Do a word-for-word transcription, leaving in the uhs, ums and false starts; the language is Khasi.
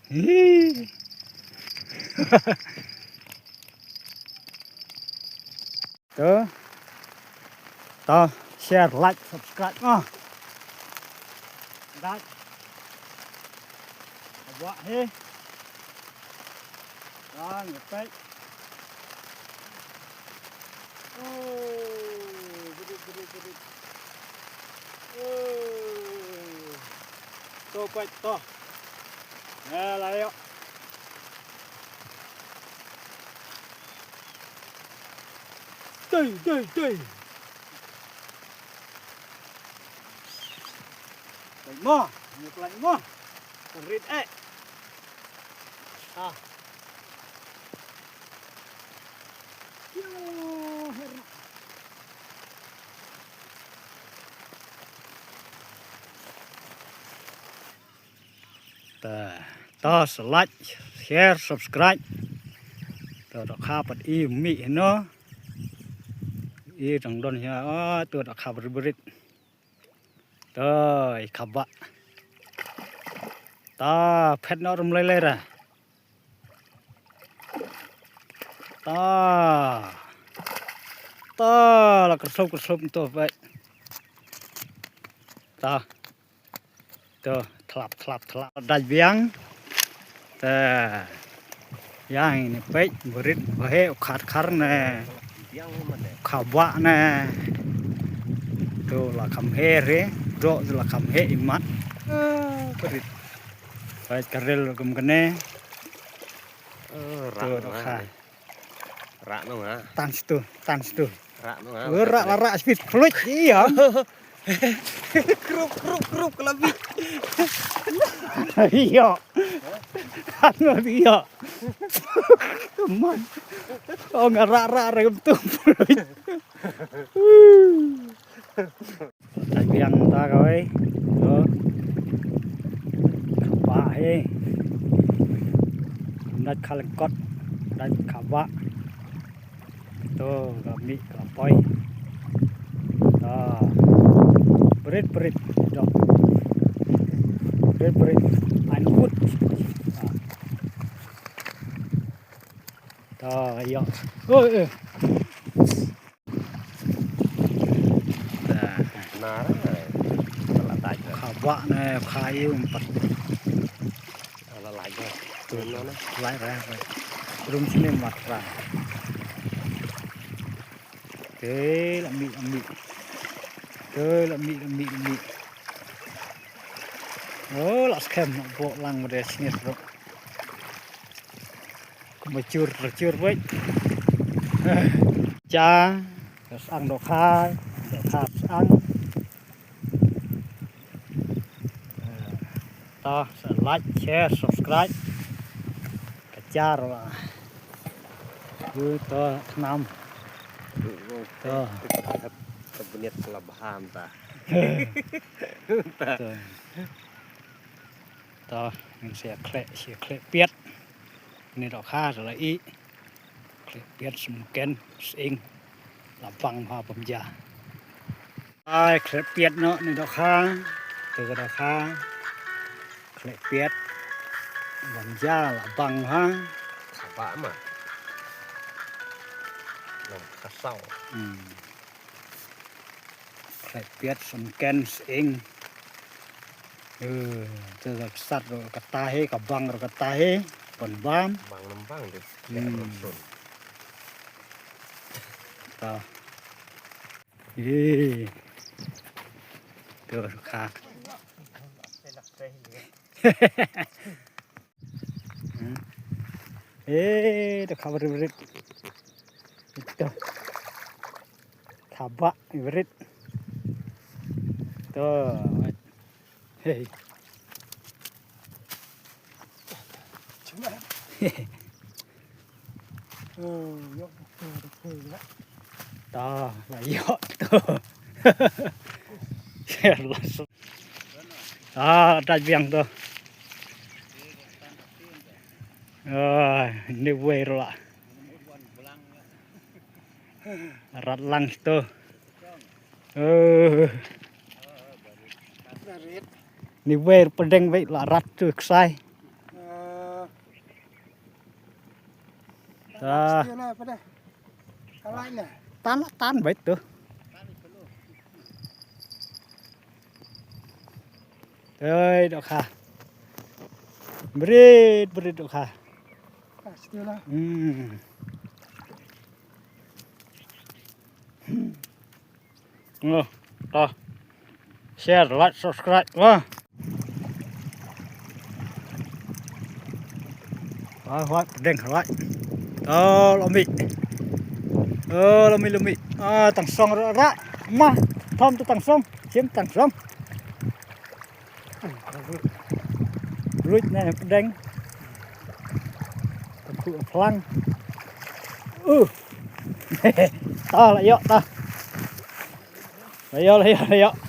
Hi. To. To, share, like, subscribe mo. Dak. Wah he. Dak ngetek. Oh, berit, berit, berit. Oh. To, pek, to. Eh, lah, ayo. Dei, dei, dei. Dei mo, ni pelain mo. Rit eh. Ah. Yo, her. Ta, ta sa like, share, subscribe. Ta, ta kha pat i mi hino. I tang don hino, ah, tu ta kha brit brit. Ta, i kha ba. Ta, phet no rum lai lai ra. Ta. Ta, la kersop kersop to bai. Ta. To, thlap, thlap, thlap. Dai biang. Te. Yang ini pek berit bahe u khat khar ne. Khabak ne. To la kham he re. Dok la kham he imat. Eh, berit. Baik karil gum kene. To dok kha. Rak nong ha. Tan situ, tan situ. Rak nong ha. Rak la rak speed fluid iya. Krup krup krup kelabit. Iya. Tan iya. Man. Oh ngarak rak rem tu fluid. Dai biang ta kawei. To. Khabak he. Dai khalengkot. Dai khabak. To, ka mih ka poi. To. Berit berit. To. Berit berit. An kut. To, yo. Oi, eh. Nar. Khabak ne khayu empat. Ala lagi. Tuh, lai ra. Rum sini mat ra. Te la mi la mi. Te la mi la mi la mi. Oh, la skhem nak bok lang mede sini bro. Machur machur baik. Cha, sang dokha, dokha sang. To sa like, share, subscribe. Ka jar la. Yu to thnam. To. Ka bniat la bham ta. To. To, ngin sa khleh, sa khleh piat. Ni dokha sa la i. Khleh piat sumken sing. La bang ha pemja. Ai, khleh piat no ni dokha. Tu ka dokha. Khleh piat. Bang ja la bang ha. Sapa ma. Long kasau. Hmm. Khleh piat sumken sing. Eh, tu ka sat ro ka tahi, ka bang ro ka tahi. Pon bam. Bang nembang deh. Hmm. Ta. Ih. Tuh, kha. Eh, tuh kha berit-berit. Itu. Khabak berit. Tuh. Hei. Cuma. Oh, yok, betul, betul, ya. Ta, la yok tu. Langsung. Ah, ta biang tu. Ah, ni wei ro la. Rat lang tu. Eh. Ni wei pedeng wei la rat tu ksai. Ah. Tan, tan beit tu. Oi, dohkha. Brit, brit dohkha. Hmm. Ngo, to. Share, like, subscribe, wa. Wa, wa, pdeng, wa. To, lomi. To, lomi, lomi. Ah, tang song ra, ra. Ma, thom to tang song. Chim tang song. Luit ne pdeng. Tang khu phlang. Uh. Ta la ïoh ta. La ïoh, la ïoh, la ïoh.